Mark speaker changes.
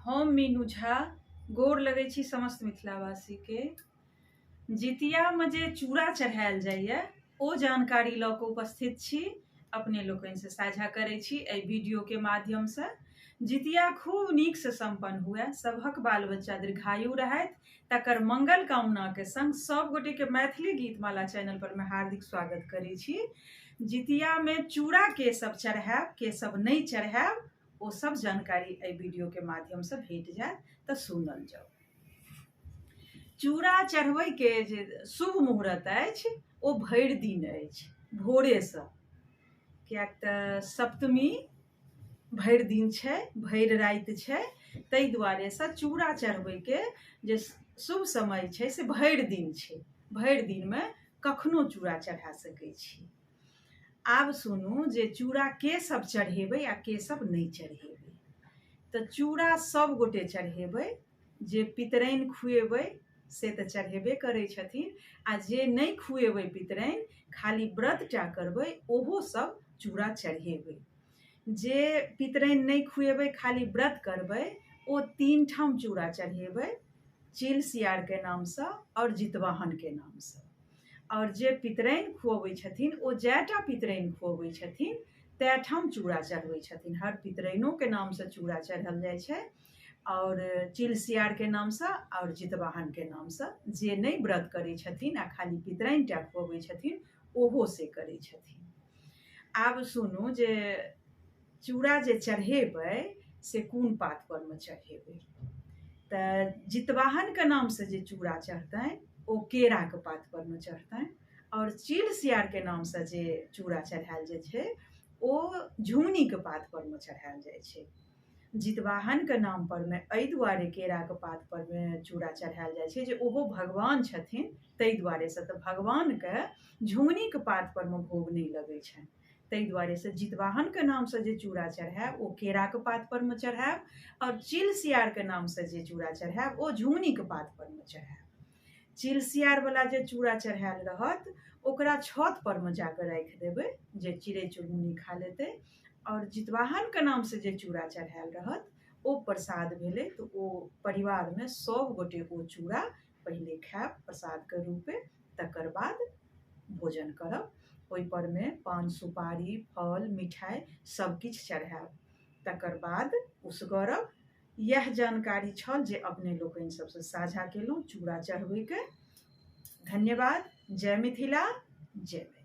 Speaker 1: हम मीनू झा गोर लगै छी समस्त मिथिलावासीके। जितियामे जे चूड़ा चढ़ायल जाइए ओ जानकारी लऽ कऽ उपस्थित छी, अपने लोकनिसँ साझा करै छी एहि वीडियोके माध्यमसँ। जितिया खूब नीकसँ सम्पन्न हुए, सभक बाल बच्चा दीर्घायु रहथि, तकर मंगल कामनाके संग सब गोटेके मैथिली गीतमाला चैनल पर मे हार्दिक स्वागत करै छी। जितियामे चूड़ा के सब चढ़ायब, के सब नहि चढ़ायब, ओ सब जानकारी एहि वीडियोके माध्यमसँ भेट जायत, तऽ सुनल जाउ। चूड़ा चढ़बैके जे शुभ मुहूर्त अछि ओ भरि दिन अछि, भोरेसँ, किएक तऽ सप्तमी भरि दिन छै, भरि राति छै, ताहि दुआरेसँ चूड़ा चढ़बैके जे शुभ समय छै से भरि दिन छै। भरि दिनमे कखनो चूड़ा चढ़ा सकै छी। आब सुनू जे चूड़ा के सब चढ़ेबै आ के सब नहि चढ़ेबै। तऽ चूड़ा सब गोटे चढ़ेबै, जे पितराइन खुएबै से तऽ चढ़ेबे करै छथिन, आ जे नहि खुएबै पितराइन, खाली व्रत टा करबै, ओहो सब चूड़ा चढ़ेबै। जे पितराइन नहि खुएबै, खाली व्रत करबै, ओ 3 ठाम चूड़ा चढ़ेबै, चील सियारके नामसँ आओर जितवाहनके नामसँ। आओर जे पितराइन खुअबै छथिन ओ जएटा पितराइन खुअबै छथिन तै ठाम चूड़ा चढ़बै छथिन। हर पितराइनोके नामसँ चूड़ा चढ़ल जाइ छै, आओर चील सियारके नामसँ आओर जितवाहनके नामसँ। जे नहि व्रत करै छथिन आ खाली पितराइन टा खुअबै छथिन ओहो से करै छथिन। आब सुनू जे चूड़ा जे चढ़ेबै से कोन पात परमे चढ़ेबै। तऽ जितवाहनके नामसँ जे चूड़ा चढ़तनि ओ केराके पात परमे चढ़तनि, आओर चील सियारके नामसँ जे चूड़ा चढ़ायल जाइ छै ओ झुङ्गनीके पात परमे चढ़ायल जाइ छै। जितवाहनके नाम परमे एहि दुआरे केराके पात परमे चूड़ा चढ़ायल जाइ छै जे ओहो भगवान छथिन, ताहि दुआरेसँ। तऽ भगवानके झुङ्गनीके पात परमे भोग नहि लगै छनि, ताहि दुआरेसँ जितवाहनके नामसँ जे चूड़ा चढ़ायब ओ केराके पात परमे चढ़ायब, आओर चील सियारके नामसँ जे चूड़ा चढ़ायब ओ झुङ्गनीके पात परमे चढ़ायब। चील सियारवला जे चूड़ा चढ़ायल रहत ओकरा छत परमे जाकऽ राखि देबै जे चिड़ै चुनमुनी खा लेतै, आओर जितवाहनके नामसँ जे चूड़ा चढ़ायल रहत ओ प्रसाद भेलै, तऽ ओ परिवारमे सब गोटे ओ चूड़ा पहिले खायब प्रसादके रूपे, तकर बाद भोजन करब। ओहि परमे पान सुपारी फल मिठाइ सब किछु चढ़ायब, तकर बाद उसगरब। इएह जानकारी छल जे अपने लोकनि सबसँ साझा केलहुँ चूड़ा चढ़बैके। धन्यवाद। जय मिथिला, जय मैथिली।